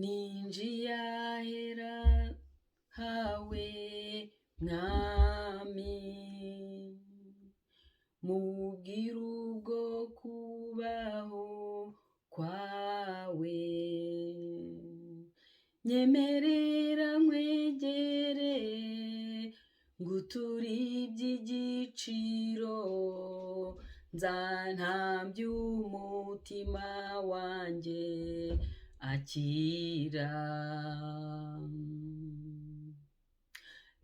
Ninjiye ahera hawe Mwami, mu bwiru bwo kubaho kwawe, nyemerera nkwegere nguture iby'igiciro, nzantambye umutima wanjye akira.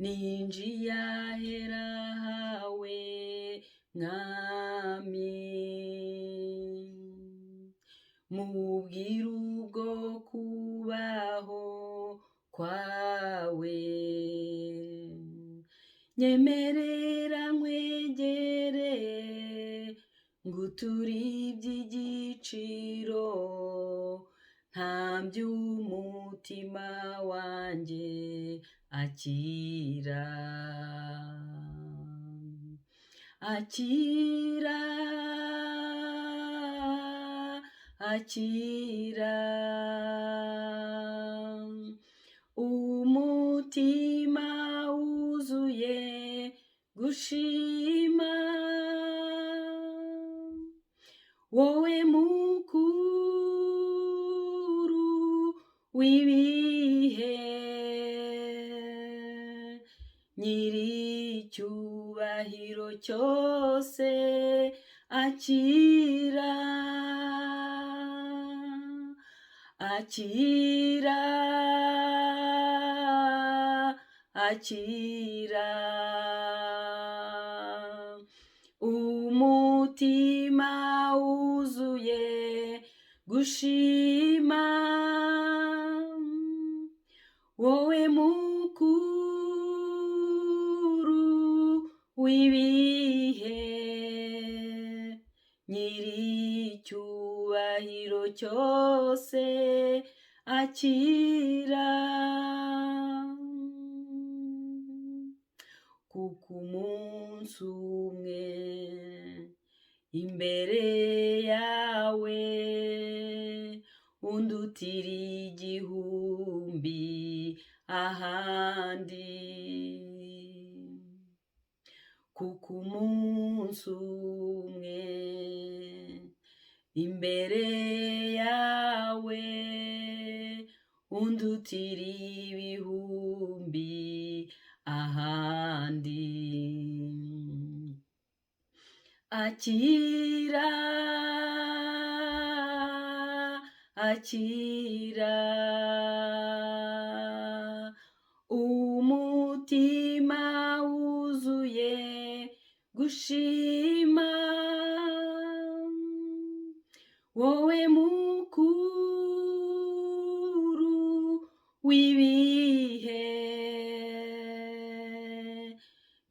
Ninjiye ahera hawe Mwami, mu bwiru bwo kubaho kwawe, nyemerera nkwegere nguture iby'igiciro, ntambye umutima wanjye akira. Akira, akira, umutima wuzuye gushima, wowe mukuru w'ibihe, nyir'icyubahiro cyose akira, akira, akira, umutima wuzuye gushima, wowe mukuru w'ibihe, nyir'icyubahiro cyose akira. Kuko umunsi umwe imbere yawe undutira igihumbi ahandi, kuko umunsi umwe imbere yawe undutira ibihumbi ahandi. Akira, akira, umutima wuzuye gushima, wowe mukuru w'ibihe,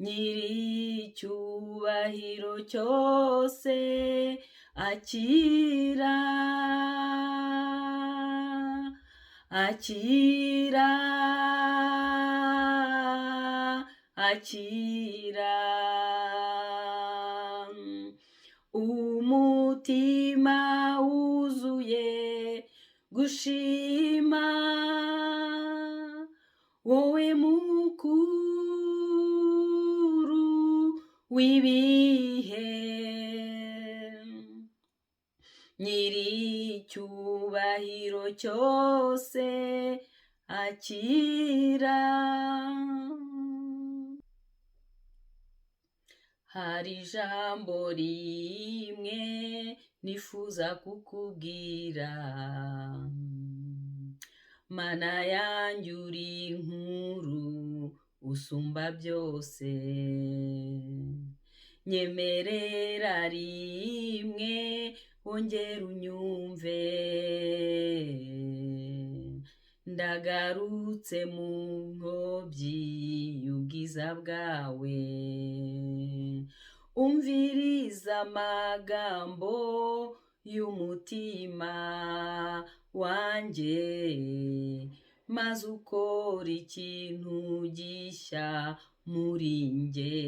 nyir'icyubahiro cyose akira, akira, akira, umutima wuzuye gushima, wowe mukuru w'ibihe, nyir'icyubahiro cyose akira. Hari ijambo rimwe nifuza kukubwira, Mana yanjye uri nkuru usumba byose, nyemerera rimwe wongere unyumve, ndagarutse mu ngobyi y'ubwiza bwawe, umviriza amagambo y'umutima wanjye, maze ukora ikintu gishya muri njye.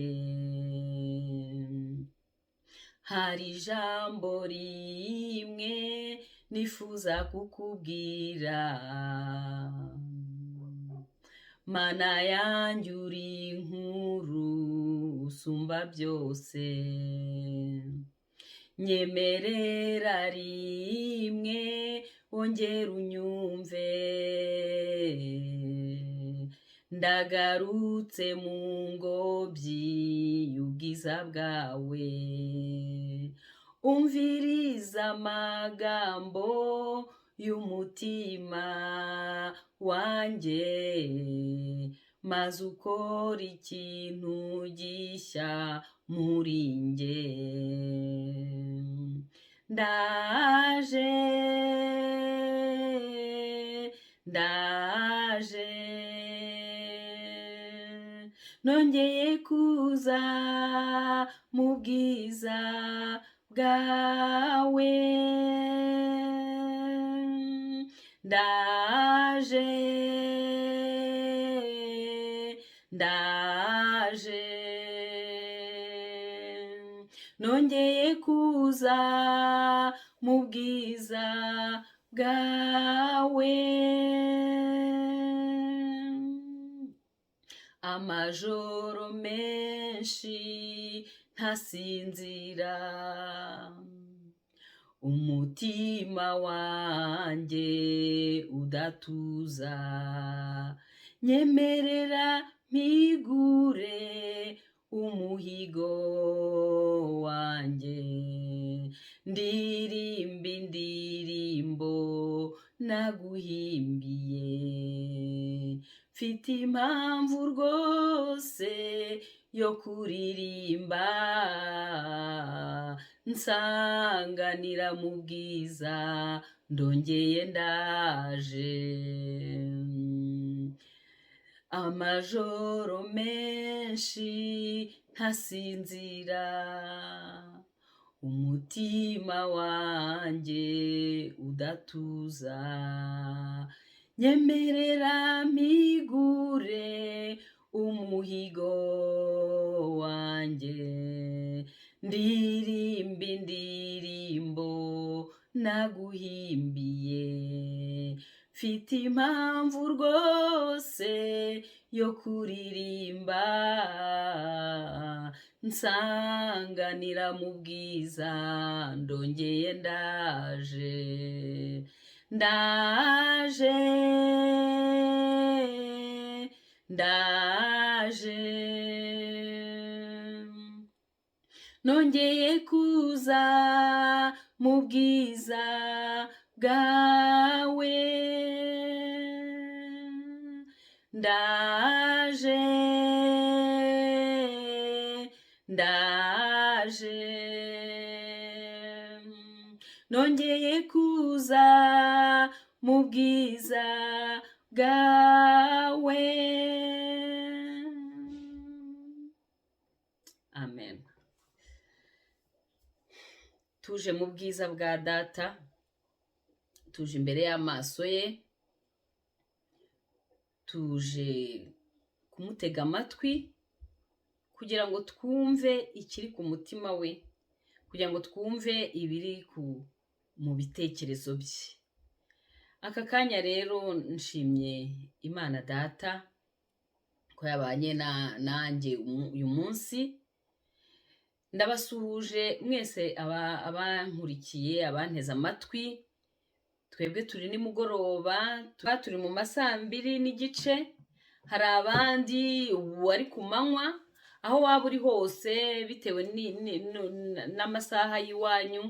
Hari ijambo rimwe nifuza kukubwira. Mana yanjye uri inkuru usumba byose, nyemerera rimwe wongere unyumve, ndagarutse mu ngobyi y'ubwiza bwawe, umviriza amagambo y'umutima wanjye, maze ukora ikintu gishya muri njye. Ndaje, ndaje, nongeye kuza mu bwiza bwawe. Ndaje, ndaje, nongeye kuza mu bwiza bwawe. Amajoro menshi ntasinzira, umutima wanjye udatuza, nyemerera mpigure umuhigo wanjye, ndirimba indirimbo naguhimbiye, mfite impamvu rwose yo kuririmba, nsanganira mu bwiza ndongeye ndaje. Amajoro menshi ntasinzira, umutima wanjye udatuza, nyemerera mpigure umuhigo wanjye, ndirimba indirimbo naguhimbiye, mfite impamvu rwose yo kuririmba, nsanganira mu bwiza ndongeye ndaje. Ndaje, ndaje, nongeye kuza mu bwiza bwawe. Ndaje, ndaje, nongeye kuza mu bwiza bwawe. Amen. Tuje mu bwiza bwa Data, tuje imbere y'amaso ye, tuje kumutega amatwi kugira ngo twumve ikiri ku mutima we, kugira ngo twumve ibiri mu bitekerezo bye. Aka kanya rero nshimye Imana Data ko yabanye nanjye uyu munsi. Ndabasuhuje mwese abankurikiye, abanteze amatwi. Twebwe turi nimugoroba, tuba turi mu ma saa 2:30, hari abandi ubu ari ku manywa, aho waba uri hose bitewe n'amasaha y'iwanyu,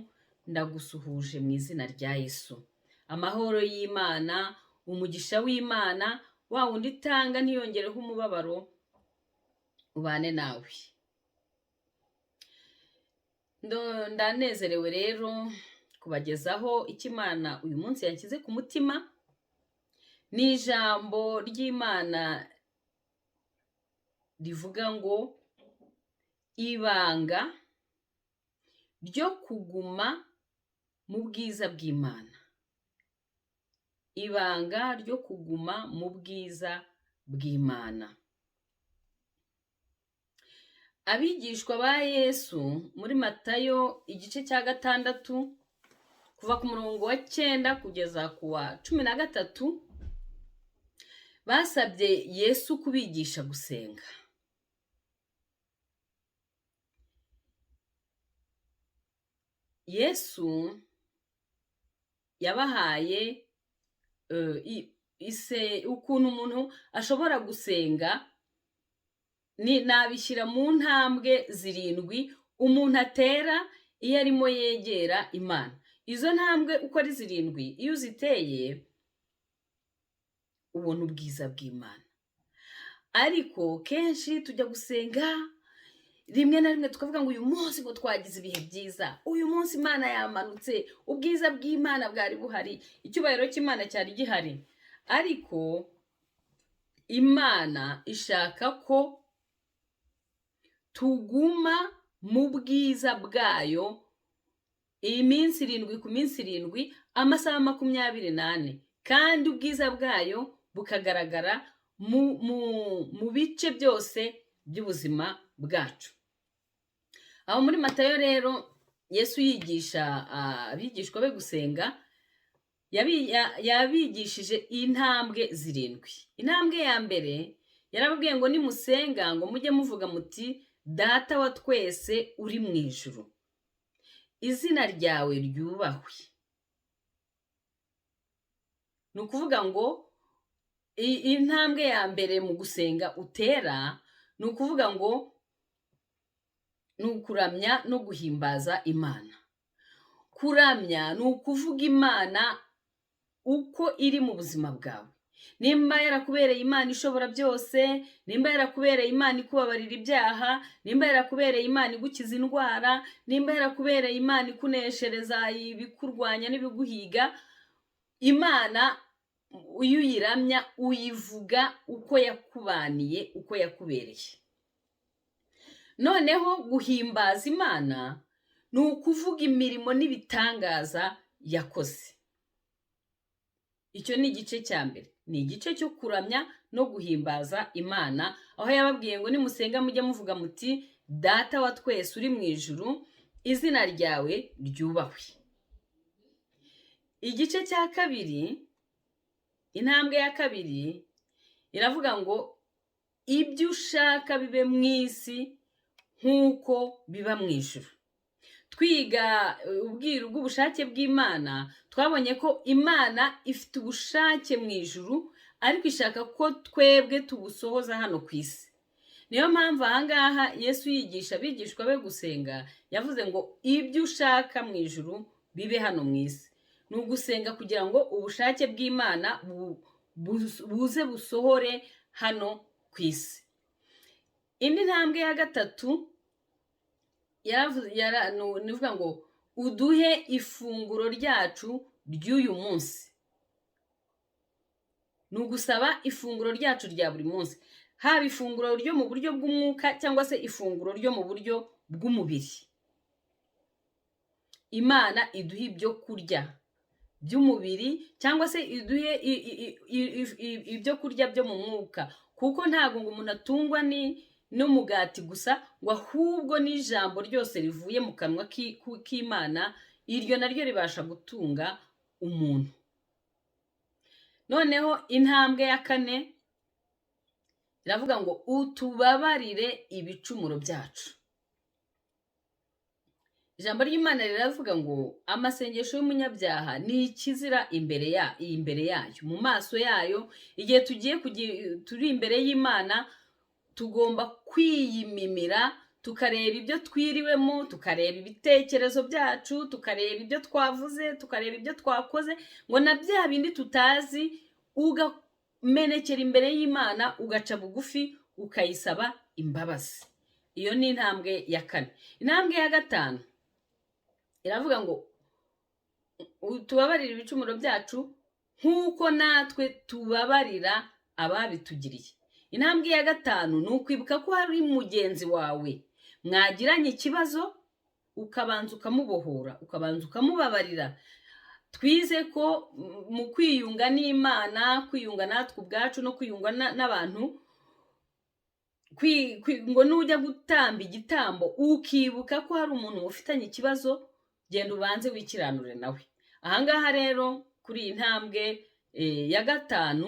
ndagusuhuje mu izina rya Yesu. Amahoro y'Imana, umugisha w'Imana, wa wundi itanga ntiyongereho umubabaro, ubane nawe. Ndanezerewe rero kubagezaho icyo Imana uyu munsi yanshyize ku mutima. Ni ijambo ry'Imana rivuga ngo ibanga ryo kuguma mu bwiza bw'Imana. Ibanga ryo kuguma mu bwiza bw'Imana. Abigishwa ba Yesu muri Matayo igice cya 6 Kuva ku murongo wa 9 kugeza ku wa 13, basabye Yesu kubigisha gusenga. Yesu yabahaye ukuntu umuntu ashobora gusenga, nabishyira mu ntambwe 7 umuntu atera iyo arimo yegera Imana. Izo ntambwe uko ari 7, iyo uziteye ubona ubwiza bw'Imana. Ariko kenshi tujya gusenga rimwe na rimwe tukavuga ngo uyu munsi ngo twagize ibihe byiza, uyu munsi Imana yamanutse, ubwiza bw'Imana bwari buhari, icyubahiro cy'Imana cyari gihari. Ariko Imana ishaka ko tuguma mu bwiza bwayo iyi minsi 7 ku minsi 7, amasaha 24, kandi ubwiza bwayo bukagaragara mu bice byose by'ubuzima bwacu. Aho muri Matayo rero, Yesu yigisha abigishwa be gusenga, yabigishije intambwe 7. Intambwe ya mbere yarababwiye ngo nimusenga ngo mujye muvuga muti Data wa twese uri mu ijuru, izina ryawe ryubahwe. Ni ukuvuga ngo intambwe ya mbere mu gusenga utera ni ukuvuga ngo ni ukuramya no guhimbaza Imana. Kuramya ni ukuvuga Imana uko iri mu buzima bwawe. Nimba yarakubereye Imana ishobora byose, nimba yarakubereye Imana ikubabarira ibyaha, nimba yarakubereye Imana igukiza indwara, nimba yarakubereye Imana ikuneshereza ibikurwanya n'ibiguhiga, Imana iyo uyiramya uyivuga uko yakubaniye, uko yakubereye. Noneho guhimbaza Imana ni ukuvuga imirimo n'ibitangaza yakoze. Icyo ni igice cya mbere, ni igice cyo kuramya no guhimbaza Imana, aho yababwiye ngo nimusenga mujye muvuga muti Data wa twese uri mu ijuru, izina ryawe ryubahwe. Igice cya kabiri, intambwe ya kabiri iravuga ngo ibyo ushaka bibe mu isi nk'uko biba mu ijuru. Twiga ubwiru bw'ubushake bw'Imana, twabonye ko Imana ifite ubushake mu ijuru, ariko ishaka ko twebwe tubusohoza hano ku isi. Niyo mpamvu ahangaha Yesu yigisha abigishwa be gusenga, yavuze ngo ibyo ushaka mu ijuru bibe hano mu isi. Ni ugusenga kugira ngo ubushake bw'Imana buze busohore hano ku isi. Indi ntambwe ya gatatu ni ukuvuga ngo uduhe ifunguro ryacu ry'uyu munsi. Ni ugusaba ifunguro ryacu rya buri munsi, haba ifunguro ryo mu buryo bw'umwuka cyangwa se ifunguro ryo mu buryo bw'umubiri. Imana iduhe ibyo kurya by'umubiri cyangwa se iduhe ibyo kurya byo mu mwuka, kuko ntabwo ngo umuntu atungwa n'umugati gusa, ngo ahubwo n'ijambo ryose rivuye mu kanwa k'Imana, iryo naryo ribasha gutunga umuntu. Noneho intambwe ya kane iravuga ngo utubabarire ibicumuro byacu. Ijambo ry'Imana riravuga ngo amasengesho y'umunyabyaha ni ikizira imbere yayo, mu maso yayo. Igihe tugiye turi imbere y'Imana, tugomba kwiyimimira, tukareba ibyo twiriwemo, tukareba ibitekerezo byacu, tukareba ibyo twavuze, tukareba ibyo twakoze, ngo na bya bindi tutazi, ugamenekera imbere y'Imana, ugaca bugufi, ukayisaba imbabazi. Iyo ni intambwe ya kane. Intambwe ya gatanu iravuga ngo tubabarire ibicumuro byacu nk'uko natwe tubabarira ababitugiriye. Intambwe ya gatanu ni ukwibuka ko hari mugenzi wawe mwagiranye ikibazo, ukabanza ukamubohora, ukabanza ukamubabarira. Twize ko mu kwiyunga n'Imana, kwiyunga natwe ubwacu no kwiyunga n'abantu, ngo nujya gutamba igitambo ukibuka ko hari umuntu ufitanye ikibazo, genda ubanze wikiranure nawe. Ahangaha rero kuri iyi ntambwe ya gatanu,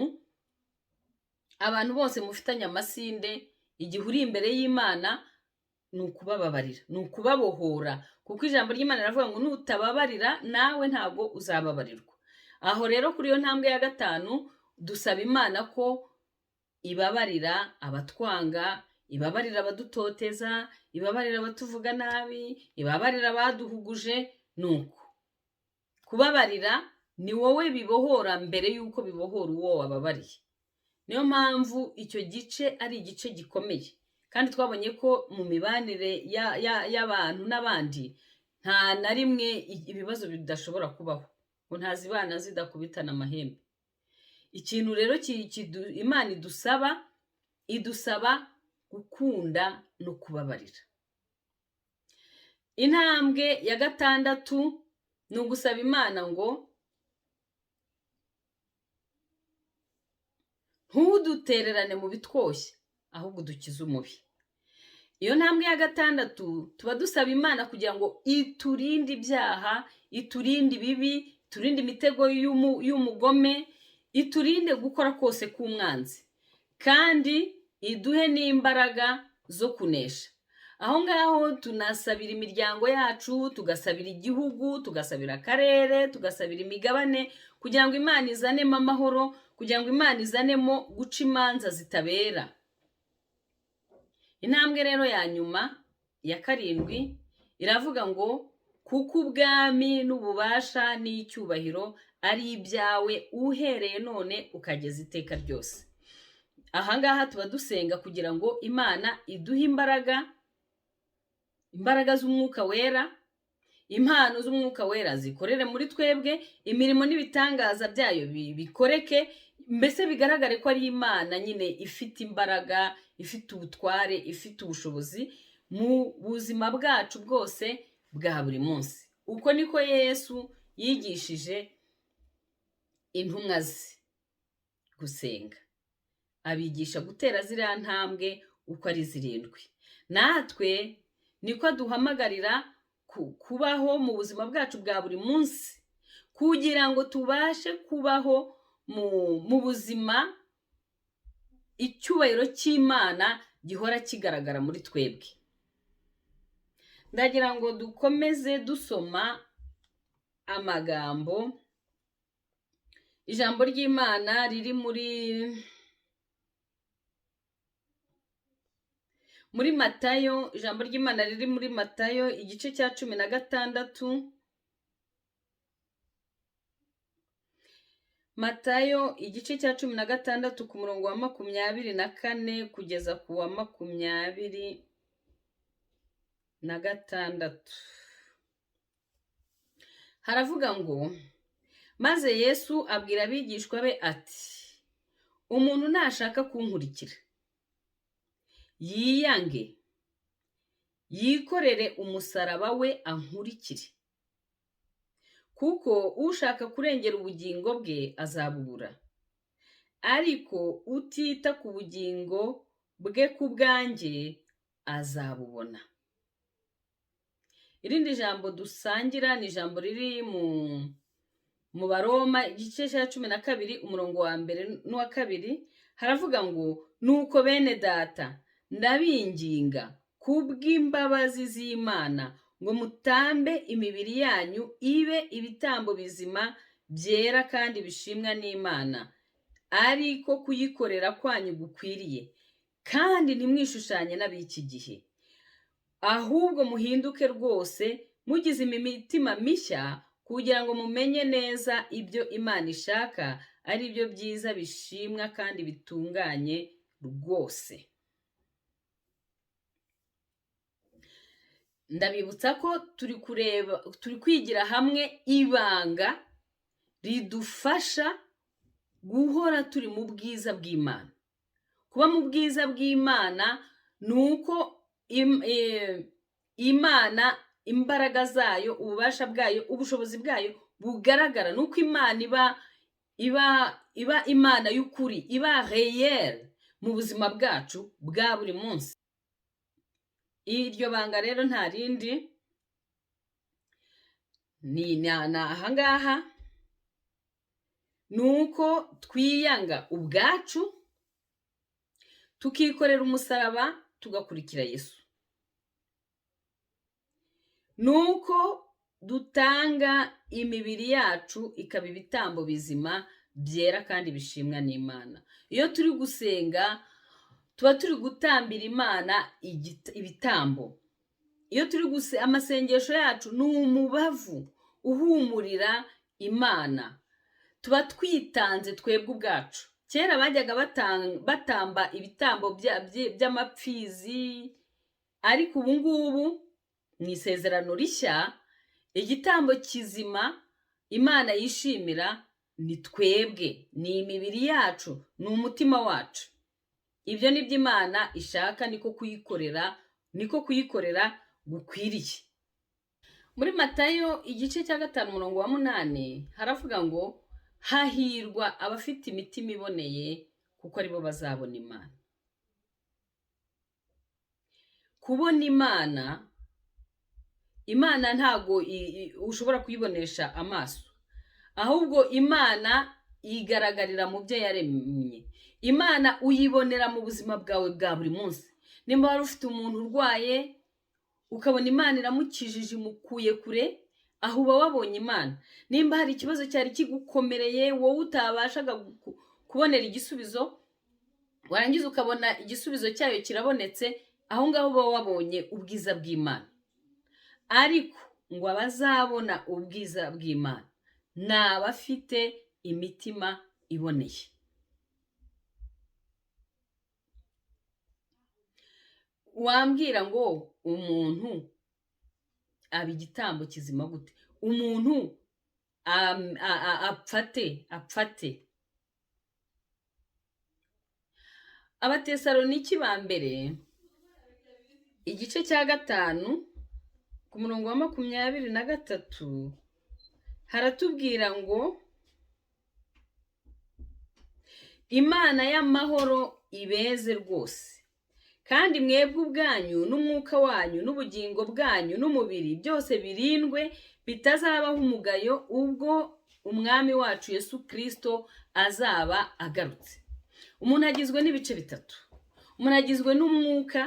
abantu bose mufitanye amasinde, igihe uri imbere y'Imana ni ukubababarira, ni ukubabohora, kuko ijambo ry'Imana riravuga ngo nutababarira nawe ntabwo uzababarirwa. Aho rero kuri iyo ntambwe ya gatanu dusaba Imana ko ibabarira abatwanga, ibabarira abadutoteza, ibabarira abatuvuga nabi, ibabarira abaduhuguje. Nuko kubabarira ni wowe bibohora mbere y'uko bibohora uwo wababariye. Niyo mpamvu icyo gice ari igice gikomeye, kandi twabonye ko mu mibanire y'abantu n'abandi nta na rimwe ibibazo bidashobora kubaho, ngo ntazibana zidakubitana amahembe. Ikintu rero Imana idusaba gukunda no kubabarira. Intambwe ya gatandatu ni ugusaba Imana ngo ntudutererane mu bitwoshya, ahubwo udukize umubi. Iyo ntambwe ya gatandatu tuba dusaba Imana kugira ngo iturinde ibyaha, iturinde ibibi, iturinde imitego y'umugome, iturinde gukora kose k'umwanzi, kandi iduhe n'imbaraga zo kunesha. Aho ngaho tunasabira imiryango yacu, tugasabira igihugu, tugasabira akarere, tugasabira imigabane, kugira ngo Imana izanemo amahoro, kugira ngo Imana izanemo guca imanza zitabera. Intambwe rero ya nyuma ya karindwi iravuga ngo kuko ubwami n'ububasha n'icyubahiro ari ibyawe uhereye none ukageza iteka ryose. Aha ngaha tuba dusenga kugira ngo Imana iduhe imbaraga, imbaraga z'umwuka wera, impano z'umwuka wera zikorere muri twebwe, imirimo n'ibitangaza byayo bikoreke, mbese bigaragare ko ari Imana nyine ifite imbaraga, ifite ubutware, ifite ubushobozi mu buzima bwacu bwose bwa buri munsi. Uko niko Yesu yigishije intumwa ze gusenga, abigisha gutera ziriya ntambwe uko ari zirindwi. Natwe niko aduhamagarira kubaho mu buzima bwacu bwa buri munsi, kugira ngo tubashe kubaho mu buzima icyubahiro cy'Imana gihora kigaragara muri twebwe. Ndagira ngo dukomeze dusoma amagambo, ijambo ry'Imana riri muri Matayo, ijambo ry'Imana riri muri Matayo igice cya 16. Matayo igice cya 16 ku murongo wa 24 kugeza ku wa 26. Haravuga ngo maze Yesu abwira abigishwa be ati umuntu nashaka kunkurikira yiyange, yikorere umusaraba we ankurikire, kuko ushaka kurengera ubugingo bwe azabubura, ariko utita ku bugingo bwe ku bwanjye azabubona. Irindi jambo dusangira ni ijambo riri mu Baroma igice cya 12 umurongo wa 1 n'uwa 2, haravuga ngo nuko bene data ndabinginga kubw'imbabazi z'Imana ngo mutambe imibiri yanyu ibe ibitambo bizima byera kandi bishimwa n'Imana, ariko kuyikorera kwanyu gukwiriye, kandi ntimwishushanye n'ab'iki gihe, ahubwo muhinduke rwose mugize imitima mishya, kugira ngo mumenye neza ibyo Imana ishaka, ari byo byiza bishimwa kandi bitunganye rwose. Ndabibutsa ko turi kureba, turi kwigira hamwe ibanga ridufasha guhora turi mu bwiza bw'Imana. Kuba mu bwiza bw'Imana ni uko Imana imbaraga zayo, ububasha bwayo, ubushobozi bwayo bugaragara, nuko Imana iba Imana y'ukuri, iba réel mu buzima bwacu bwa buri munsi. Iryo banga rero nta rindi, Ni ahangaha, ni uko twiyanga ubwacu, tukikorera umusaraba, tugakurikira Yesu. Ni uko dutanga imibiri yacu ikaba ibitambo bizima byera kandi bishimwa n'Imana. Iyo turi gusenga tuba turi gutambira Imana ibitambo. Iyo turi amasengesho yacu ni umubavu uhumurira Imana. Tuba twitanze twebwe ubwacu. Kera bajyaga batamba ibitambo by'amapfizi, ariko ubu ngubu mu isezerano rishya igitambo kizima Imana yishimira ni twebwe, ni imibiri yacu, ni umutima wacu. Ibyo ni byo Imana ishaka, niko kuyikorera gukwiriye. Muri Matayo igice cya 5 umurongo wa 8 haravuga ngo hahirwa abafite imitima iboneye kuko aribo bazabona Imana. Kubona Imana, Imana ntago ushobora kuyibonesha amaso, ahubwo Imana igaragarira mu byo yaremye. Imana uyibonera mu buzima bwawe bwa buri munsi. Nimba wari ufite umuntu urwaye ukabona Imana iramukijije imukuye kure, aho uba wabonye Imana. Nimba hari ikibazo cyari kigukomereye wowe utabashaga kubonera igisubizo, warangiza ukabona igisubizo cyayo kirabonetse, aho ngaho uba wabonye ubwiza bw'Imana. Ariko ngo abazabona ubwiza bw'Imana ni abafite imitima iboneye. Wambwira ngo umuntu aba igitambo kizima gute? Umuntu apfate. Abatesaloniki ba mbere igice cya 5 ku murongo wa 23 haratubwira ngo Imana y'amahoro ibeze rwose, kandi mwebwe ubwanyu n'umwuka wanyu n'ubugingo bwanyu n'umubiri byose birindwe bitazabaho umugayo ubwo Umwami wacu Yesu Kristo azaba agarutse. Umuntu agizwe n'ibice bitatu. Umuntu agizwe n'umwuka,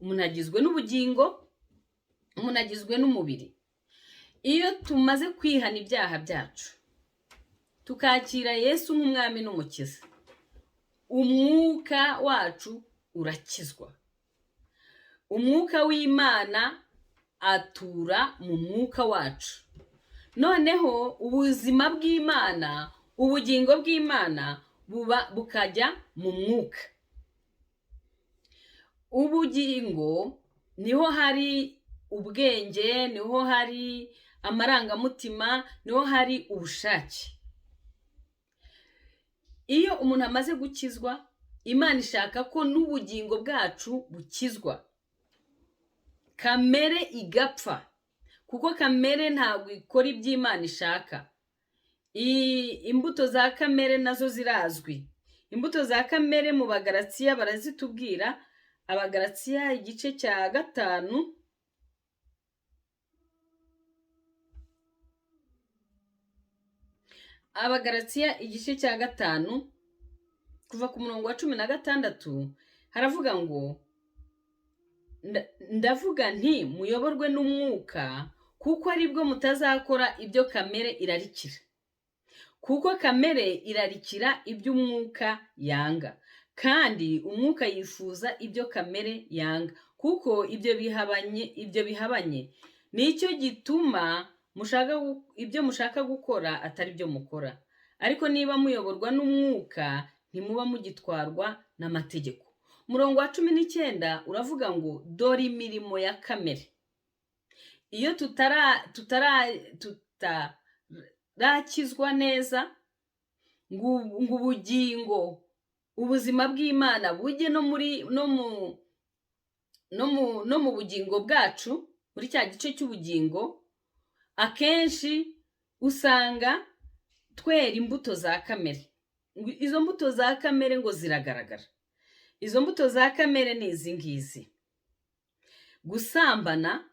umuntu agizwe n'ubugingo, umuntu agizwe n'umubiri. Iyo tumaze kwihana ibyaha byacu tukakira Yesu nk'Umwami n'Umukiza, umwuka wacu urakizwa. Umwuka w'Imana atura mu mwuka wacu. Noneho ubuzima bw'Imana, ubugingo bw'Imana buba bukajya mu mwuka. Ubugingo niho hari ubwenge, niho hari amarangamutima, niho hari ubushake. Iyo umuntu amaze gukizwa, Imana ishaka ko n'ubugingo bwacu bukizwa, kamere igapfa, kuko kamere ntabwo ikora iby'Imana ishaka. Imbuto za kamere nazo zirazwi. Imbuto za kamere mu Bagalatsiya barazitubwira. Abagalatsiya igice cya 5 Abagalatsiya igice cya 5 kuva ku murongo wa 16 haravuga ngo ndavuga nti muyoborwe n'umwuka, kuko aribwo mutazakora ibyo kamere irarikira, kuko kamere irarikira iby'umwuka yanga, kandi umwuka yifuza ibyo kamere yanga, kuko ibyo bihabanye. Nicyo gituma mushaka ibyo mushaka gukora atari byo mukora. Ariko niba muyoborwa n'umwuka ntimuba mugitwarwa n'amategeko. Umurongo wa 19 uravuga ngo dore imirimo ya kamere. Iyo tutarakizwa neza ngo ubugingo, ubuzima bw'Imana bujye no mu bugingo bwacu, muri cya gice cy'ubugingo, akenshi usanga twera imbuto za kamere. Izo mbuto za kamere ngo ziragaragara. Izo mbuto za kamere ni izi ngizi: gusambana,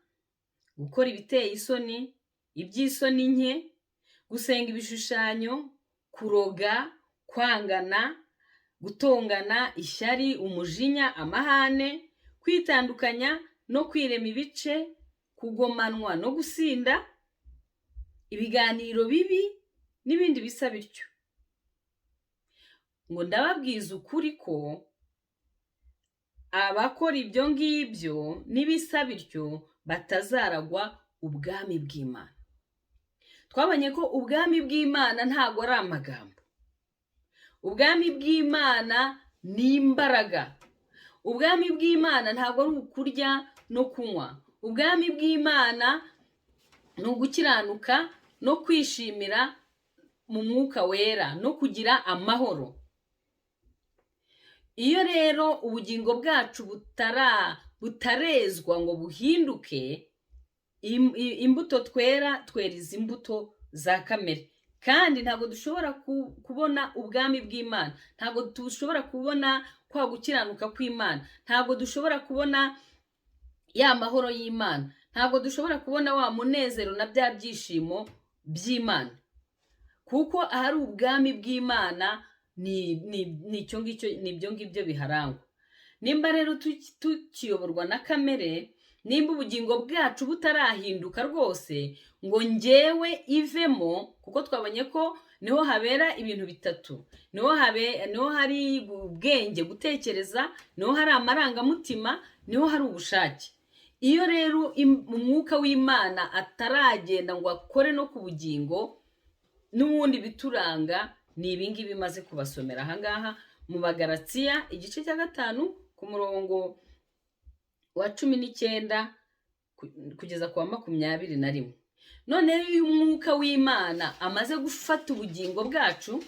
gukora ibiteye isoni, iby'isoni nke, gusenga ibishushanyo, kuroga, kwangana, gutongana, ishyari, umujinya, amahane, kwitandukanya no kwirema ibice, kugomanwa no gusinda, ibiganiro bibi n'ibindi bisa bityo. Ngo ndababwiza ukuri ko abakora ibyo ngibyo n'ibisa bityo batazaragwa ubwami bw'Imana. Twabonye ko ubwami bw'Imana ntabwo ari amagambo. Ubwami bw'Imana ni imbaraga. Ubwami bw'Imana ntabwo ari ukurya no kunywa. Ubwami bw'Imana ni ugukiranuka no kwishimira mu mwuka wera no kugira amahoro. Iyo rero ubugingo bwacu butarezwa ngo buhinduke, imbuto twera twera izi mbuto za kamere, kandi ntabwo dushobora kubona ubwami bw'Imana, ntabwo dushobora kubona kwa gukiranuka kw'Imana, ntabwo dushobora kubona ya mahoro y'Imana, ntabwo dushobora kubona wa munezero na bya byishimo by'Imana, kuko ahari ubwami bw'Imana ni icyo ngicyo, ni ibyo ngibyo biharangwa. Nimba rero tukiyoborwa na kamere, nimba ubugingo bwacu butarahinduka rwose ngo ngewe ivemo, kuko twabonye ko niho habera ibintu bitatu, niho hari ubwenge gutekereza, niho hari amarangamutima, niho hari ubushake. Iyo rero umwuka w'Imana ataragenda ngo akore no ku bugingo, n'ubundi bituranga ni ibingibi maze kubasomera ahangaha mu Bagalatiya igice cya 5 ku murongo wa 19 kugeza ku wa 21. Noneho iyo umwuka w'Imana amaze gufata ubugingo bwacu,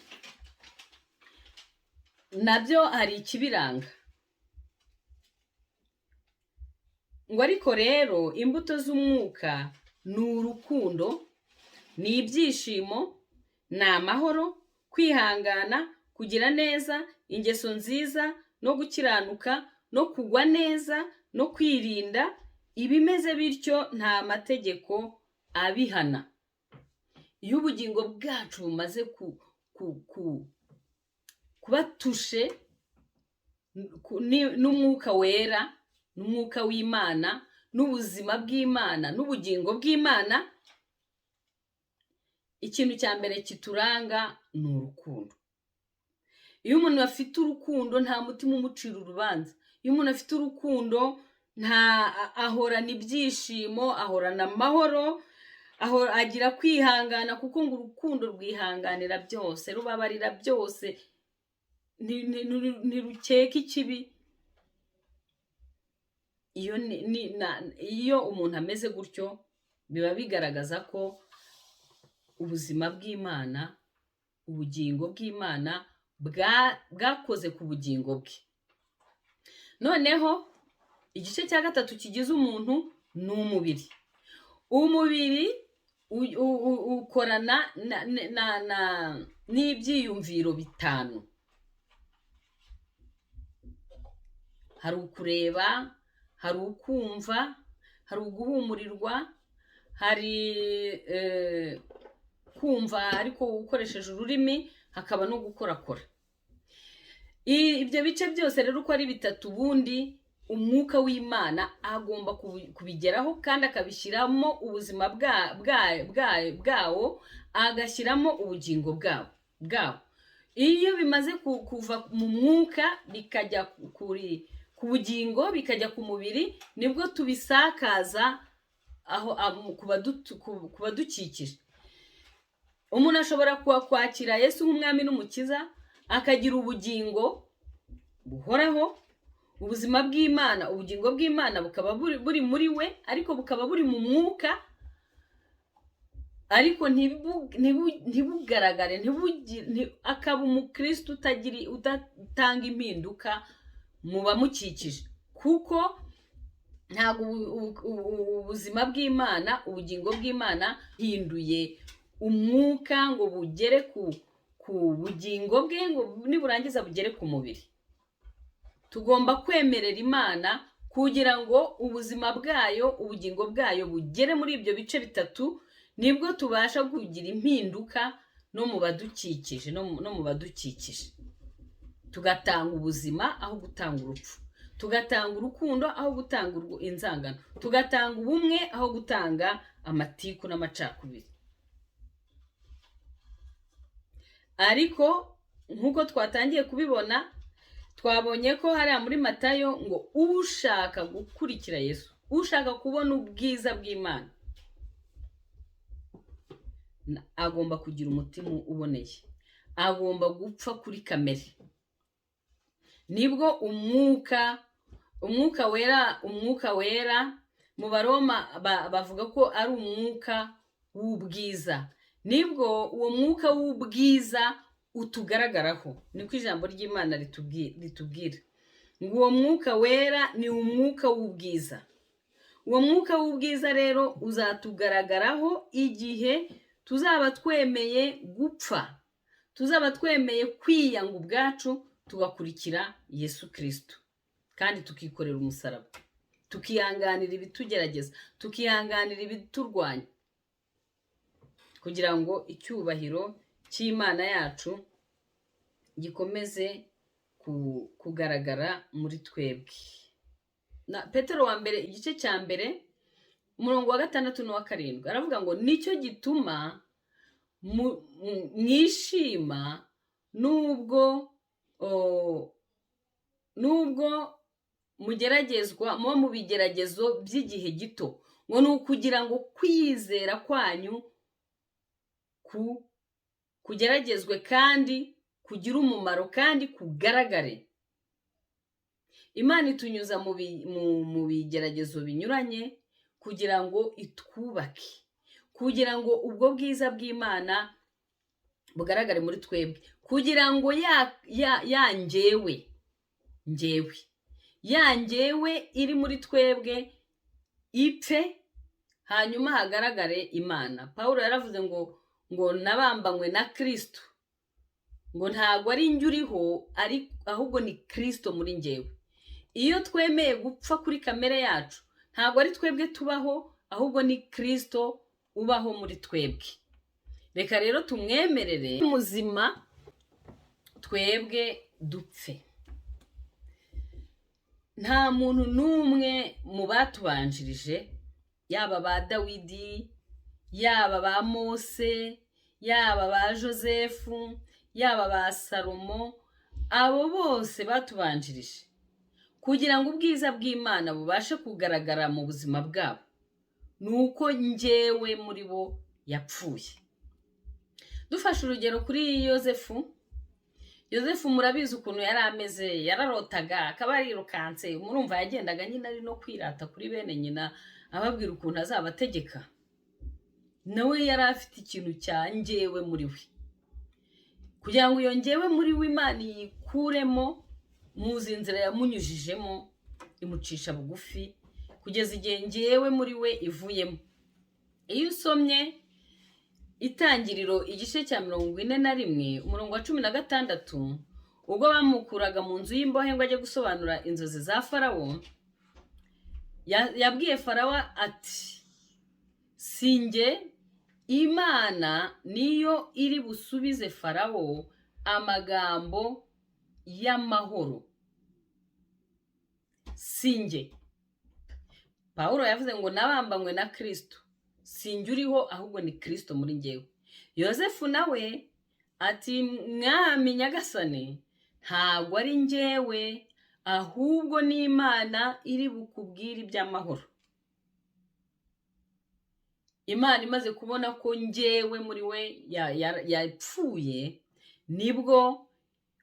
nabyo hari ikibiranga. Ngo ariko rero imbuto z'umwuka ni urukundo, ni ibyishimo, ni amahoro, kwihangana, kugira neza, ingeso nziza no gukiranuka no kugwa neza no kwirinda. Ibimeze bityo nta mategeko abihana. Iyo ubugingo bwacu bumaze kuba tushe n'umwuka wera, n'umwuka w'Imana, n'ubuzima bw'Imana, n'ubugingo bw'Imana, ikintu cya mbere kituranga ni urukundo. Iyo umuntu afite urukundo nta mutima umucira urubanza. Iyo umuntu afite urukundo nta ahorana ibyishimo, ahorana amahoro, agira kwihangana, kuko ngo urukundo rwihanganira byose, rubabarira byose, ntirukeka ikibi. Iyo umuntu ameze gutyo biba bigaragaza ko ubuzima bw'Imana, ubugingo bw'Imana bwakoze ku bugingo bwe. Noneho igice cya 3 kigize umuntu ni umubiri. Umubiri ukorana n'ibyiyumviro 5. Hari ukureba, hari ukumva, hari uguhumurirwa, hari kumva ariko ukoresheje ururimi, hakaba no gukorakora. Ibyo bice byose rero uko ari 3, ubundi umwuka w'Imana agomba kubigeraho kandi akabishyiramo ubuzima bwawo, agashyiramo ubugingo bwawo. Iyo bimaze kuva mu mwuka bikajya ku bugingo, bikajya ku mubiri, nibwo tubisakaza aho ku badukikije. Umuntu ashobora kwakira Yesu nk'umwami n'umukiza, akagira ubugingo buhoraho, ubuzima bw'Imana, ubugingo bw'Imana bukaba buri muri we, ariko bukaba buri mu mwuka, ariko ntibugaragare, akaba umukristo udatanga impinduka mu bamukikije, kuko ntabwo ubuzima bw'Imana, ubugingo bw'Imana hinduye umwuka ngo bugere ku bugingo bwe, ngo niburangiza bugere ku mubiri. Tugomba kwemerera Imana kugira ngo ubuzima bwayo, ubugingo bwayo bugere muri ibyo bice 3, Nibwo tubasha kugira impinduka no mu badukikije, no mu badukikije, tugatanga ubuzima aho gutanga urupfu, tugatanga urukundo aho gutanga inzangano, tugatanga ubumwe aho gutanga amatiku n'amacakubiri. Ariko nk'uko twatangiye kubibona, twabonye ko hariya muri Matayo ngo ushaka gukurikira Yesu, ushaka kubona ubwiza bw'Imana, agomba kugira umutima uboneye, agomba gupfa kuri kamere. Nibwo umwuka wera, umwuka wera mu Baroma bavuga ko ari umwuka w'ubwiza. Nibwo uwo mwuka w'ubwiza utugaragaraho, niko ijambo ry'Imana ritubwira ngo uwo mwuka wera ni umwuka w'ubwiza. Uwo mwuka w'ubwiza rero uzatugaragaraho igihe tuzaba twemeye gupfa, tuzaba twemeye kwiyanga ubwacu, tugakurikira Yesu Kristo, kandi tukikorera umusaraba, tukihanganira ibitugerageza, tukihanganira ibiturwanya, kugira ngo icyubahiro cy'Imana yacu gikomeze kugaragara muri twebwe. Na Petero wa mbere igice cya 1 umurongo wa 6 n'uwa 7 aravuga ngo nicyo gituma mwishima nubwo mugeragezwa, muba mu bigeragezo by'igihe gito, ngo ni ukugira ngo kwizera kwanyu kugeragezwe kandi kugira umumaro kandi kugaragare. Imana itunyuza mu bigeragezo binyuranye kugira ngo itwubake, kugira ngo ubwo bwiza bw'Imana bugaragare muri twebwe, kugira ngo ya njyewe, njyewe, ya njyewe iri muri twebwe ipfe, hanyuma hagaragare Imana. Pawulo yaravuze ngo nabambanywe na Kristo, ngo ntabwo ari njye uriho, ahubwo ni Kristo muri njyewe. Iyo twemeye gupfa kuri kamere yacu, ntabwo ari twebwe tubaho, ahubwo ni Kristo ubaho muri twebwe. Reka rero tumwemerere muzima, twebwe dupfe. Nta muntu n'umwe mu batubanjirije, yaba ba Dawidi, yaba ba Mose, yaba ba Josefu, yaba ba Salomo, abo bose batubanjirije, kugira ngo ubwiza bw'Imana bubashe kugaragara mu buzima bwabo, ni uko njyewe muri bo yapfuye. Dufashe urugero kuri Yozefu. Yozefu murabizi ukuntu yari ameze, yararotaga akaba yarirukanse, murumva yagendaga nyine ari no kwirata kuri bene nyina, ababwira ukuntu azabategeka. Nawe yari afite ikintu cya njyewe muri we, kugira ngo iyo njyewe muri we Imana iyikuremo, muzi inzira yamunyujijemo, imucisha bugufi kugeza igihe njyewe muri we ivuyemo. Iyo usomye Itangiriro igice cya 41 umurongo wa 16, ubwo bamukuraga mu nzu y'imbohe ngo ajye gusobanura inzozi za Farawo, yabwiye Farawo ati si njye, Imana niyo iri busubize Farawo amagambo y'amahoro, si njye. Pawulo yavuze ngo nabambanywe na Kristo, si njye uriho ahubwo ni Kristo muri njyewe. Yozefu nawe ati mwami nyagasani, ntabwo ari njyewe, ahubwo ni Imana iri bukubwire iby'amahoro. Imana imaze kubona ko njyewe muri we yapfuye, nibwo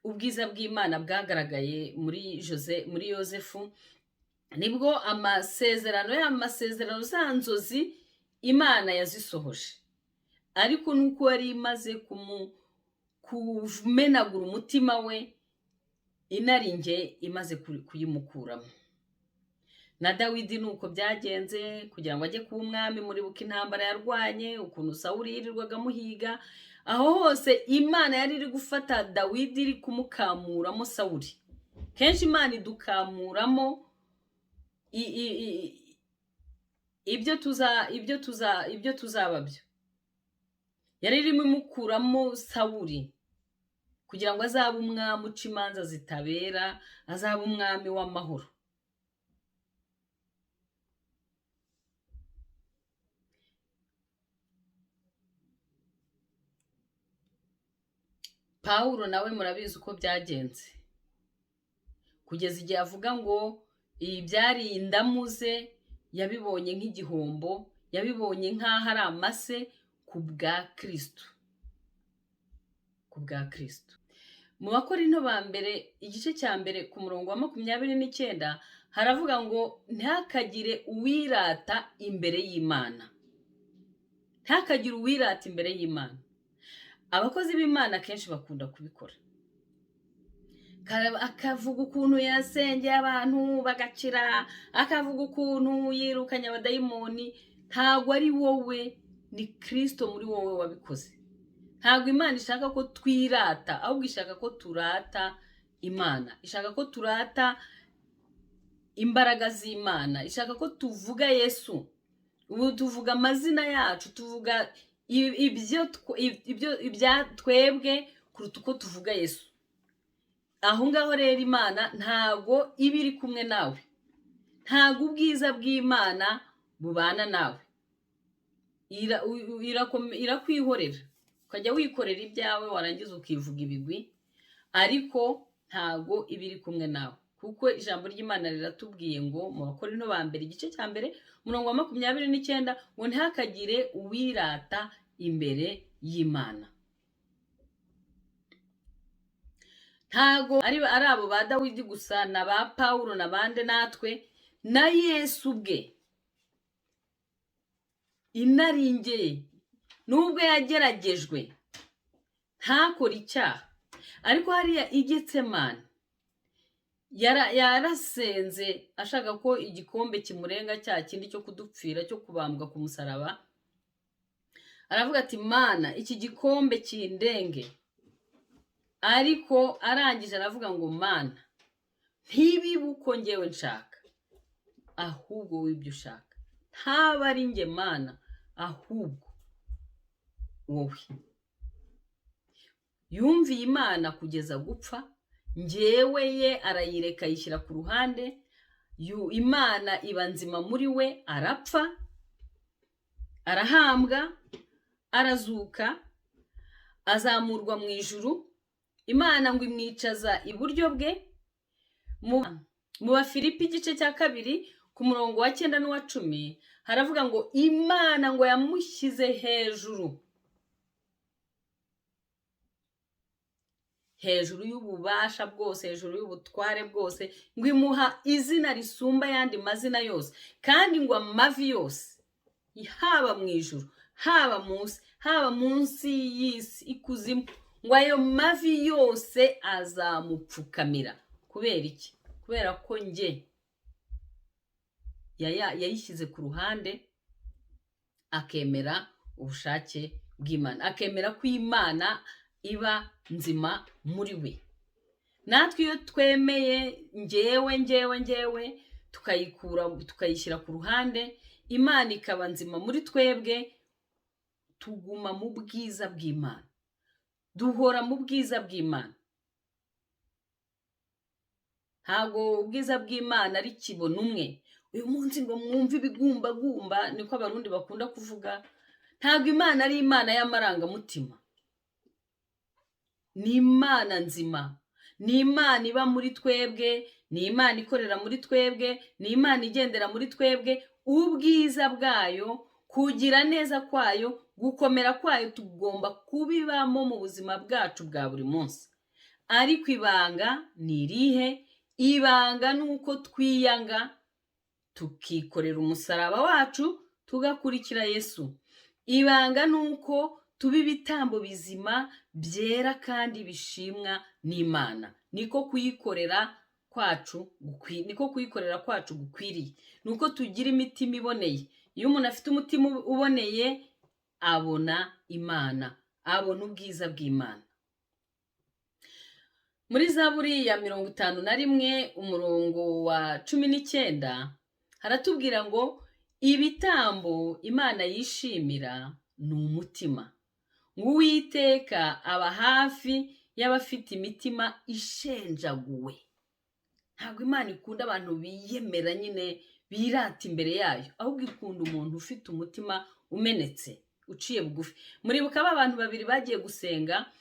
ubwiza bw'Imana bwagaragaye muri Yozefu, nibwo amasezerano, ya masezerano, za nzozi Imana yazisohoje. Ariko nuko yari imaze kumenagura umutima we, inarinjye imaze kuyimukuramo. Na Dawidi nuko byagenze kugira ngo ajye kuba umwami. Muribuka intambara yarwanye, ukuntu Sawuli yirirwaga amuhiga, aho hose Imana yari iri gufata Dawidi iri kumukamuramo Sawuli. Kenshi Imana idukamuramo ibyo tuzaba byo. Yari irimo imukuramo Sawuri kugira ngo azabe umwami uca imanza zitabera, azabe umwami w'amahoro. Pawulo nawe murabizi uko byagenze, kugeza igihe avuga ngo ibyari indamu ze yabibonye nk'igihombo, yabibonye nk'aho ari amase ku bwa Kristo, ku bwa Kristo. Mu Bakorinto ba mbere igice cya mbere ku murongo wa 29 haravuga ngo ntihakagire uwirata imbere y'Imana, ntihakagire uwirata imbere y'Imana. Abakozi b'Imana kenshi bakunda kubikora, akavuga ukuntu yasengeye abantu bagakira, akavuga ukuntu yirukanye abadayimoni. Ntabwo ari wowe, ni Kristo muri wowe wabikoze. Ntabwo Imana ishaka ko twirata, ahubwo ishaka ko turata Imana, ishaka ko turata imbaraga z'Imana, ishaka ko tuvuga Yesu. Ubu tuvuga amazina yacu, tuvuga ibya twebwe kuruta uko tuvuga Yesu. Aho ngaho rero Imana ntabwo iba iri kumwe nawe, ntabwo ubwiza bw'Imana bubana nawe, irakwihorera ukajya wikorera ibyawe, warangiza ukivuga ibigwi, ariko ntabwo iba iri kumwe nawe. Kuko ijambo ry'Imana riratubwiye ngo mu Bakorinto ba mbere igice cya mbere umurongo wa 29 ngo ntihakagire uwirata imbere y'Imana. Ntago ari abo ba Dawidi gusa na ba Pawulo na bande, natwe na Yesu ubwe inaringeye, nubwo yageragejwe ntakore icyaha, ariko hariya i Getsemani yarasenze ashaka ko igikombe kimurenga cya kindi cyo kudupfira, cyo kubambwa ku musaraba. Aravuga ati Mana, iki gikombe kindenge. Ariko arangije aravuga ngo Mana, ntibibe uko ngewe nshaka, ahubwo wibyo ushaka. Ntaba ari nge Mana, ahubwo wowe. Yumviye Imana kugeza gupfa, ngewe ye arayireka ayishyira ku ruhande. Imana iba nzima muri we, arapfa, arahambwa, arazuka, azamurwa mu ijuru. Imana ngo imwicaza iburyo bwe. Mu Bafilipi igice cya 2 ku murongo wa 9 n'uwa 10 haravuga ngo Imana ngo yamushyize hejuru, hejuru y'ububasha bwose, hejuru y'ubutware bwose, ngo imuha izina risumba ayandi mazina yose, kandi ngo amavi yose, haba mu ijuru, haba munsi, haba munsi y'isi ikuzimu, ngo ayo mavi yose azamupfukamira. Kubera iki? Kubera ko nge yayishyize ku ruhande, akemera ubushake bw'Imana, akemera ko Imana iba nzima muri we. Natwe iyo twemeye ngewe ngewe ngewe, tukayikura tukayishyira ku ruhande, Imana ikaba nzima muri twebwe, tuguma mu bwiza bw'Imana, duhora mu bwiza bw'Imana. Ntabwo ubwiza bw'Imana ari kibona umwe uyu munsi ngo mwumve ibigumbagumba, niko Abarundi bakunda kuvuga. Ntabwo Imana ari Imana y'amarangamutima, ni Imana nzima, ni Imana iba muri twebwe, ni Imana ikorera muri twebwe, ni Imana igendera muri twebwe. Ubwiza bwayo, kugira neza kwayo, gukomera kwayo, tugomba kubibamo mu buzima bwacu bwa buri munsi. Ariko ibanga ni irihe? Ibanga ni uko twiyanga, tukikorera umusaraba wacu, tugakurikira Yesu. Ibanga ni uko tuba ibitambo bizima byera kandi bishimwa n'Imana. Niko kuyikorera kwacu, niko kuyikorera kwacu gukwiriye. Nuko tugira imitima iboneye. Iyo umuntu afite umutima uboneye, abona Imana, abona ubwiza bw'Imana. Muri Zaburi ya 51 umurongo wa 19 haratubwira ngo ibitambo Imana yishimira ni umutima, Ngo Uwiteka aba hafi y'abafite imitima ishenjaguwe. Ntabwo Imana ikunda abantu biyemera nyine, birata imbere yayo, ahubwo ikunda umuntu ufite umutima umenetse, uciye bugufi. Muribuka ba bantu babiri bagiye gusenga,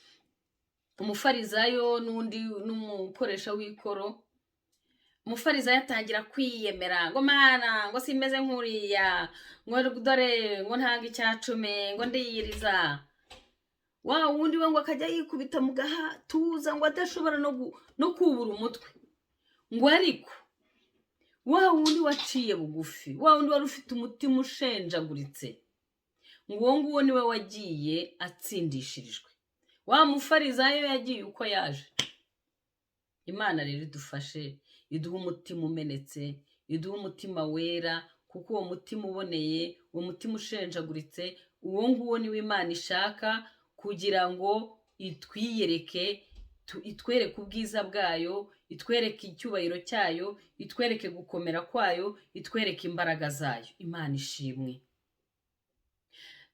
umufarizayo n'undi n'umukoresha w'ikoro. Umufarizayo atangira kwiyemera ngo: "Mana," ngo, "simeze nk'uriya," ngo, "dore," ngo, "ntanga 10%," ngo, "ndiyiriza." Wa wundi we ngo akajya yikubita mu gahatuza, ngo adashobora no kubura umutwe. Ngo ariko wa wundi waciye bugufi, wa wundi wari ufite umutima ushenjaguritse, ngo uwo nguwo niwe wagiye atsindishirijwe. Wa mufarizayo yagiye uko yaje. Imana rero idufashe, iduhe umutima umenetse, iduhe umutima wera, kuko uwo mutima uboneye, uwo mutima ushenjaguritse, uwo nguwo niwo Imana ishaka kugira ngo itwiyereke, itwereke ubwiza bwayo, itwereke icyubahiro cyayo, itwereke gukomera kwayo, itwereke imbaraga zayo. Imana ishimwe.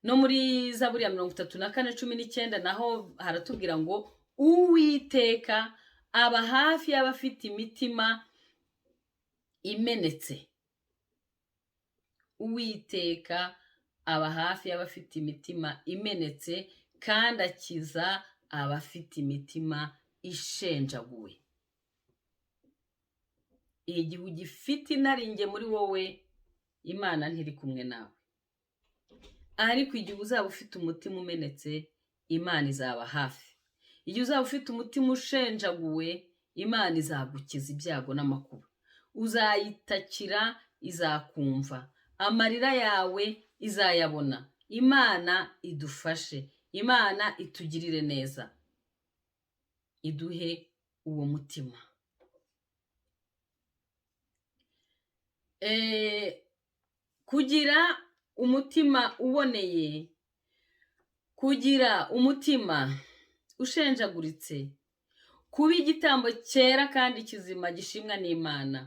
No muri Zaburi ya 34:19 naho haratubwira ngo: "Uwiteka aba hafi y'abafite imitima imenetse." Uwiteka aba hafi y'abafite imitima imenetse, kandi akiza abafite imitima ishenjaguwe. Igihe ugifite inarinjye muri wowe, Imana ntiri kumwe nawe, ariko igihe uzaba ufite umutima umenetse, Imana izaba hafi. Igihe uzaba ufite umutima ushenjaguwe, Imana izagukiza ibyago n'amakuba. Uzayitakira, izakumva, amarira yawe izayabona. Imana idufashe, Imana itugirire neza, iduhe uwo mutima. Kugira umutima uboneye, kugira umutima ushenjaguritse, kuba igitambo cyera kandi kizima gishimwa n'Imana,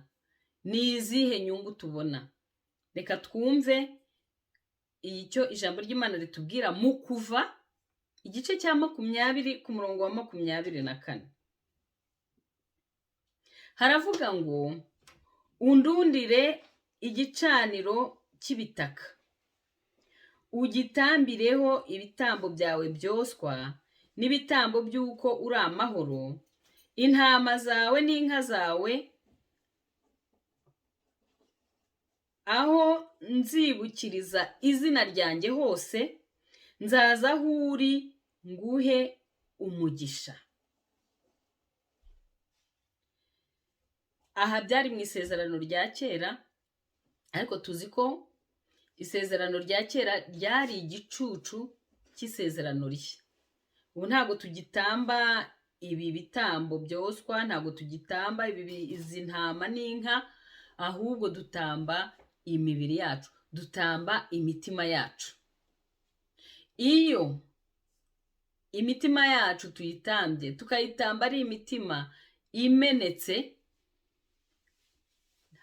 ni izihe nyungu tubona? Reka twumve icyo ijambo ry'Imana ritubwira mu Kuva igice cya 20 ku murongo wa 24. Haravuga ngo: "Undundire igicaniro cy'ibitaka, ugitambireho ibitambo byawe byoswa n'ibitambo by'uko uri amahoro, intama zawe n'inka zawe, aho nzibukiriza izina ryanjye hose, nzaza aho uri nguhe umugisha." Aha byari mu isezerano rya kera, ariko tuzi ko isezerano rya kera ryari igicucu cy'isezerano rishya. Ubu ntabwo tugitamba ibi bitambo byoswa, ntabwo tugitamba izi ntama n'inka, ahubwo dutamba imibiri yacu, dutamba imitima yacu. Iyo imitima yacu tuyitambye, tukayitamba ari imitima imenetse,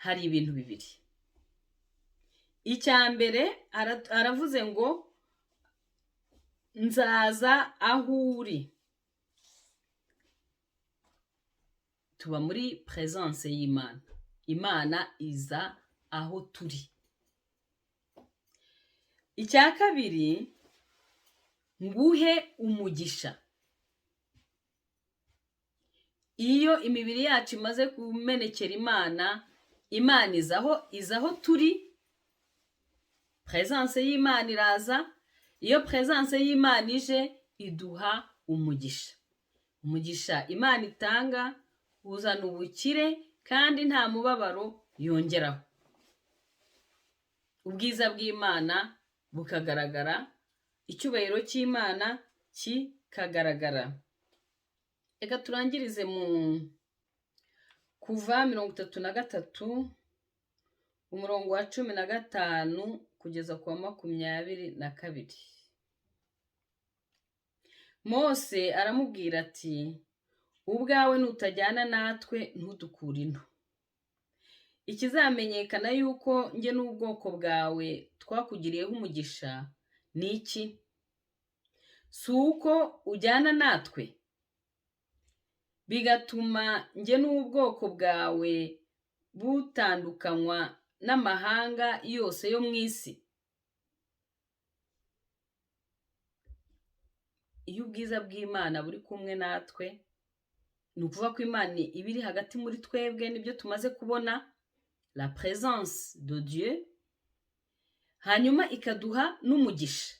hari ibintu bibiri. Icya mbere, aravuze ngo: "Nzaza aho uri." Tuba muri presence y'Imana, Imana iza aho turi. Icya kabiri, nguhe umugisha. Iyo imibiri yacu imaze kumenekera Imana, Imana iza aho turi, presence y'Imana iraza. Iyo presence y'Imana ije, iduha umugisha. Umugisha Imana itanga uzana ubukire, kandi nta mubabaro yongeraho. Ubwiza bw'Imana bukagaragara, icyubahiro cy'Imana kikagaragara. Reka turangirize mu Kuva 33, umurongo wa 15 kugeza ku wa 22. Mose aramubwira ati: "Ubwawe nutajyana natwe, ntudukure ino, ikizamenyekana yuko njye n'ubwoko bwawe twakugiriyeho umugisha ni iki?" Si uko ujyana natwe, bigatuma njye n'ubwoko bwawe butandukanywa n'amahanga yose yo mu isi? Iyo ubwiza bw'Imana buri kumwe natwe, ni ukuvuga ko Imana iba iri hagati muri twebwe, nibyo tumaze kubona, la présence de Dieu, hanyuma ikaduha n'umugisha.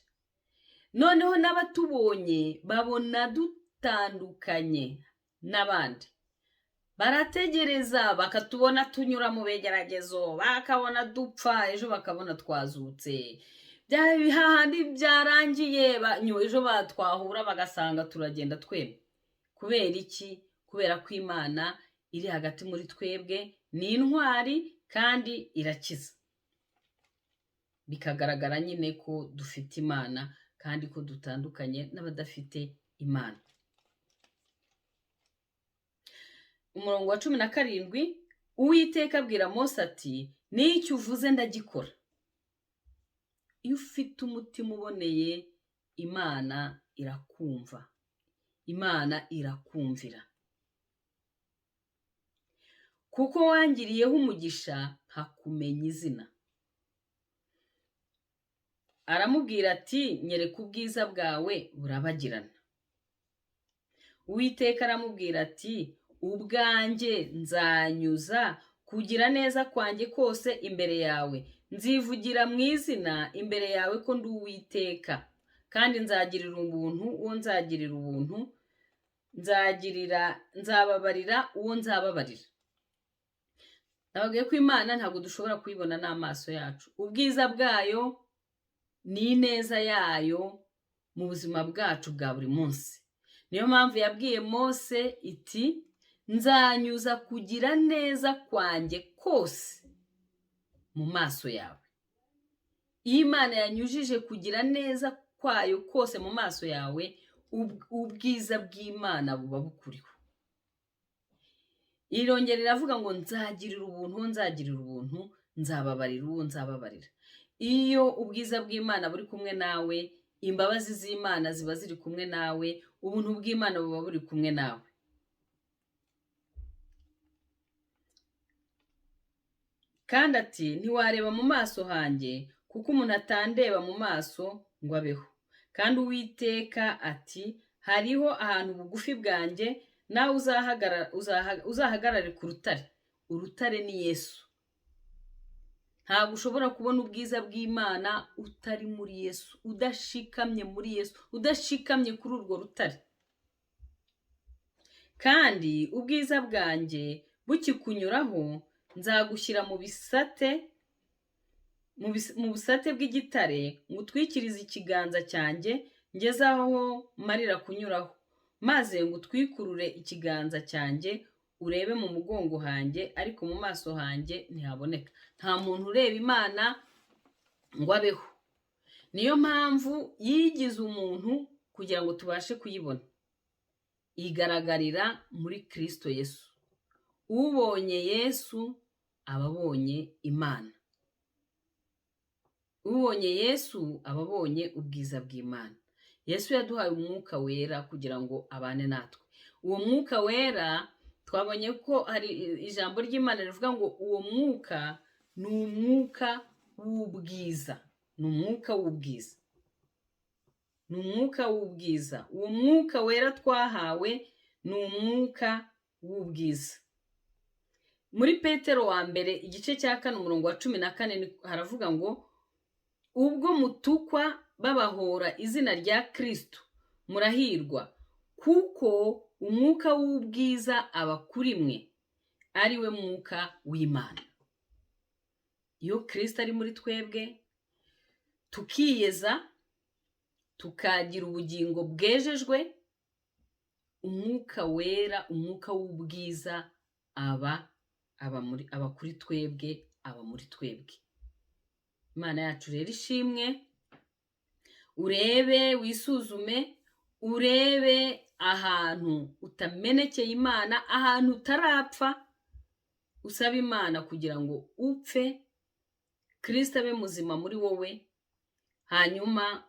Noneho n'abatubonye babona dutandukanye n'abandi, barategereza bakatubona tunyura mu bigeragezo, bakabona dupfa, ejo bakabona twazutse, hahandi byarangiye, ejo twahura bagasanga turagenda twemye. Kubera iki? Kubera ko Imana iri hagati muri twebwe, ni intwari kandi irakiza. Bikagaragara nyine ko dufite Imana kandi ko dutandukanye n'abadafite Imana. Umurongo wa 17, Uwiteka abwira Mose ati, n'icyo uvuze ndagikora. Iyo ufite umutima uboneye, Imana irakumva, Imana irakumvira. Kuko wangiriyeho umugisha nkakumenya izina. Aramubwira ati, nyereka ubwiza bwawe burabagirana. Uwiteka aramubwira ati, ubwanjye nzanyuza kugira neza kwanjye kose imbere yawe, nzivugira mu izina imbere yawe ko ndi Uwiteka, kandi nzagirira ubuntu uwo nzagirira ubuntu, nzababarira uwo nzababarira. Nababwiye ko Imana ntabwo dushobora kuyibona n'amaso yacu. Ubwiza bwayo ni ineza yayo mu buzima bwacu bwa buri munsi. Niyo mpamvu yabwiye Mose iti, nzanyuza kugira neza kwanjye kose mu maso yawe. Iyo Imana yanyujije kugira neza kwayo kose mu maso yawe, ubwiza bw'Imana buba bukuriho. Irongera iravuga ngo nzagirira ubuntu uwo nzagirira ubuntu, nzababarira uwo nzababarira. Iyo ubwiza bw'Imana buri kumwe nawe, imbabazi z'Imana ziba ziri kumwe nawe, ubuntu bw'Imana buba buri kumwe nawe. Kandi ati, ntiwareba mu maso hanjye, kuko umuntu atandeba mu maso ngo abeho. Kandi Uwiteka ati, hariho ahantu bugufi bwanjye, nawe uzahagarare ku rutare. Urutare ni Yesu. Ntabwo ushobora kubona ubwiza bw'Imana utari muri Yesu, udashikamye muri Yesu, udashikamye kuri urwo rutare. Kandi ubwiza bwanjye bukikunyuraho, nzagushyira mu bisate, mu busate bw'igitare, ngutwikirize ikiganza cyanjye, ngeze aho marira kunyuraho, maze ngutwikurure ikiganza cyanjye, urebe mu mugongo hanjye, ariko mu maso hanjye ntihaboneka. Nta muntu ureba Imana ngo abeho. Niyo mpamvu yigize umuntu kugira ngo tubashe kuyibona. Igaragarira muri Kristo Yesu. Ubonye Yesu aba abonye Imana. Ubonye Yesu aba abonye ubwiza bw'Imana. Yesu yaduhaye umwuka wera kugira ngo abane natwe. Uwo mwuka wera twabonye ko hari ijambo ry'Imana rivuga ngo uwo mwuka ni umwuka w'ubwiza, ni umwuka w'ubwiza, ni umwuka w'ubwiza. Uwo mwuka wera twahawe ni umwuka w'ubwiza. Muri Petero wa mbere igice cya 4 umurongo wa 14 haravuga ngo ubwo mutukwa babahora izina rya Kristo murahirwa, kuko umwuka w'ubwiza aba kuri mwe, ari we mwuka w'Imana. Iyo Kristo ari muri twebwe, tukiyeza, tukagira ubugingo bwejejwe, umwuka wera, umwuka w'ubwiza aba kuri twebwe, aba muri twebwe. Imana yacu rero ishimwe. Urebe, wisuzume, urebe ahantu utamenekeye Imana, ahantu utarapfa, usaba Imana kugira ngo upfe, Kristo abe muzima muri wowe, hanyuma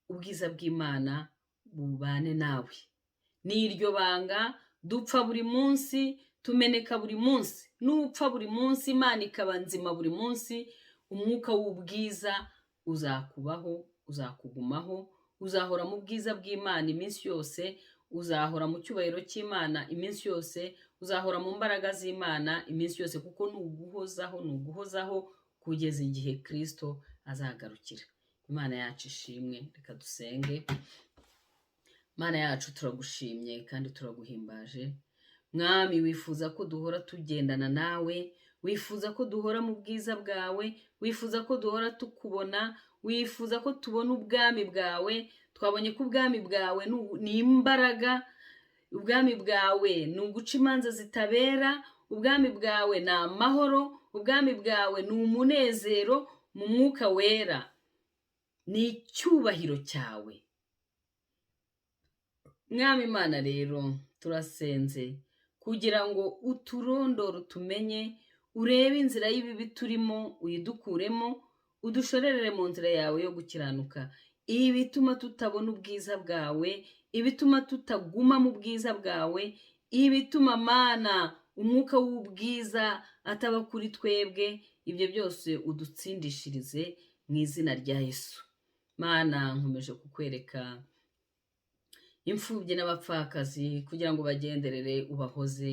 ubwiza bw'Imana bubane nawe. Ni iryo banga. Dupfa buri munsi, tumeneka buri munsi. Nupfa buri munsi, Imana ikaba nzima buri munsi, umwuka w'ubwiza uzakubaho, uzakugumaho, uzahora mu bwiza bw'Imana iminsi yose, uzahora mu cyubahiro cy'Imana iminsi yose, uzahora mu mbaraga z'Imana iminsi yose, kuko ni uguhozaho, ni uguhozaho kugeza igihe Kirisito azagarukira. Imana yacu ishimwe. Reka dusenge. Mana yacu, turagushimye kandi turaguhimbaje. Mwami, wifuza ko duhora tugendana nawe, wifuza ko duhora mu bwiza bwawe, wifuza ko duhora tukubona, wifuza ko tubona ubwami bwawe. Twabonye ko ubwami bwawe ni imbaraga, ubwami bwawe ni uguca imanza zitabera, ubwami bwawe ni amahoro, ubwami bwawe ni umunezero mu Mwuka Wera, ni icyubahiro cyawe. Mwami Imana, rero turasenze kugira ngo uturondore, utumenye, urebe inzira y'ibibi turimo, uyidukuremo, udushorerere mu nzira yawe yo gukiranuka. Ibituma tutabona ubwiza bwawe, ibituma tutaguma mu bwiza bwawe, ibituma, Mana, umwuka w'ubwiza ataba kuri twebwe, ibyo byose udutsindishirize mu izina rya Yesu. Mana, nkomeje kukwereka imfubyi n'abapfakazi kugira ngo bagenderere, ubahoze,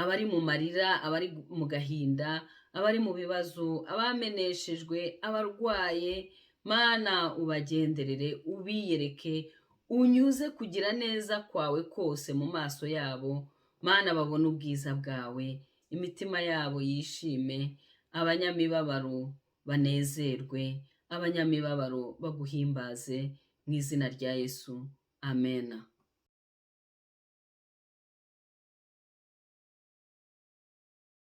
abari mu marira, abari mu gahinda, abari mu bibazo, abameneshejwe, abarwaye. Mana, ubagenderere, ubiyereke, unyuze kugira neza kwawe kose mu maso yabo. Mana, babone ubwiza bwawe, imitima yabo yishime, abanyamibabaro banezerwe, abanyamibabaro baguhimbaze, mu izina rya Yesu, amena.